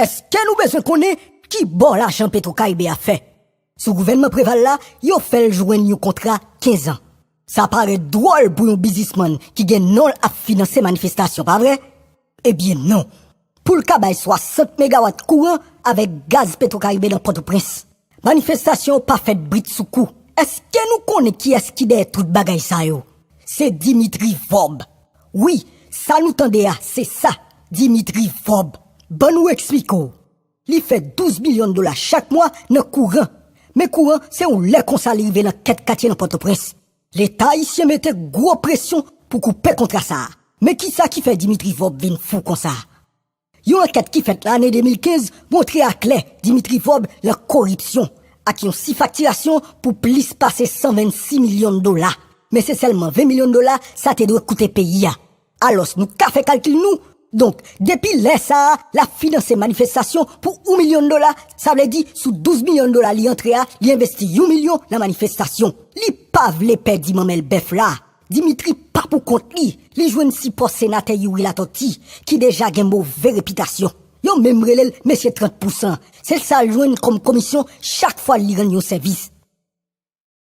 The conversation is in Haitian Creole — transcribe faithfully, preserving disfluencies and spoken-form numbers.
Èske nou bezwen konnen ki bò lajan Petwokaribe a fè? Sou gouvènman Preval la, yo fè l jwenn yon kontra kenz an. Sa parèt dwòl pou yon biznismann ki gen non l ap finanse manifestasyon, pa vre? Ebyen non. Pou l ka bay swasant megawat kouran avèk gaz Petwokaribe nan Pòtoprens. Manifestasyon pa fèt brit sou kou. Èske nou konnen kiyès ki dèyè tout bagay sa yo? Se Dimitri Vorbe. Wi, sa nou tande a, se sa, Dimitri Vorbe. Ban nou eksplike w. Li fè douz milyon dola chak mwa nan kouran. Men kouran, se yon lè konsa li rive nan kèk katye nan Pòtoprens. Leta ayisyen mete gwo presyon pou koupe kontra sa a. Men kisa ki fè Dimitri Vorbe vin fou konsa? Yon ankèt ki fèt lane de mil kenz montre aklè Dimitri Vorbe nan koripsyon ak yon sifaktirasyon pou plis pase san vennsis milyon dola. Men se sèlman ven milyon dola sa te dwe koute peyi a. Alòs, nou ka fè kalkil nou. Donk, depi lè sa a, l ap finanse manifestasyon pou yon milyon dola. Sa vle di, sou douz milyon dola li antre a, li envesti yon milyon nan manifestasyon. Li pa vle pèdi manmèl bèf la. Dimitri pa pou kont li. Li jwenn sipò senatè Youri Latortue, ki deja gen move repitasyon. Yo menm rele l mesye trant pousan. Se sa l jwenn kòm komisyon chak fwa li rann yon sèvis.